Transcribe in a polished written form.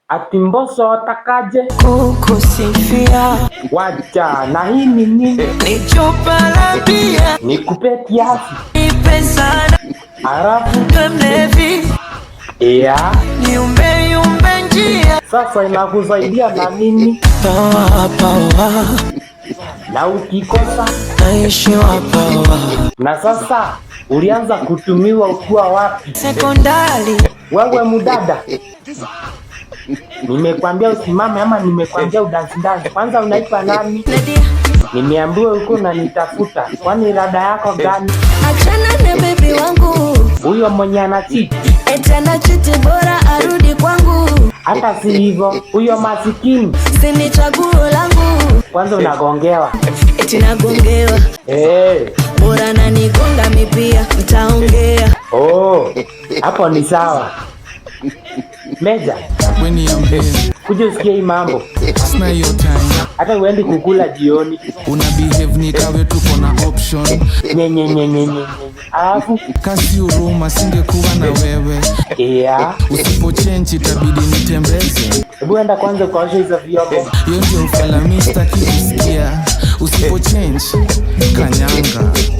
Ati Mbosso watakaje? Kukusifia. Wacha, na hii ni nini? Ni chupa la bia. Nikupe kiasi. Nipe sana. Halafu we mlevi. Niumbe yumbe njia. Sasa inakusaidia na nini? Power, power. Na ukikosa? Naishiwa power. Na sasa ulianza kutumiwa ukiwa wapi? Sekondari. Wewe mudada, nimekwambia usimame ama nimekwambia udansi dansi? Kwanza unaitwa nani? Nadia. Nimeambiwa uko unanitafuta, kwani rada yako gani? Achana na baby wangu. Huyo mwenye anacheat? Eti anacheat, bora arudi kwangu. Hata si hivyo, huyo masikini. Si ni chaguo langu. Kwanza unagongewa. Eti nagongewa? Hey. Bora nanigonga mi pia, mtaongea. Oh, hapo ni sawa. Meja, We niambie. Kuja usikie hii mambo. Sina hiyo time. Hata uendi kukula jioni. Una behave ni kawe tuko na option. Nyenyenyenyenyenye. Alafu Kasi huruma singekuwa na wewe. Usipo change itabidi nitembeze. Hebu enda kwanza ukaoshe hizo vyombo. Hiyo ndio ufala mi sitaki kusikia. Usipo change kanyanga.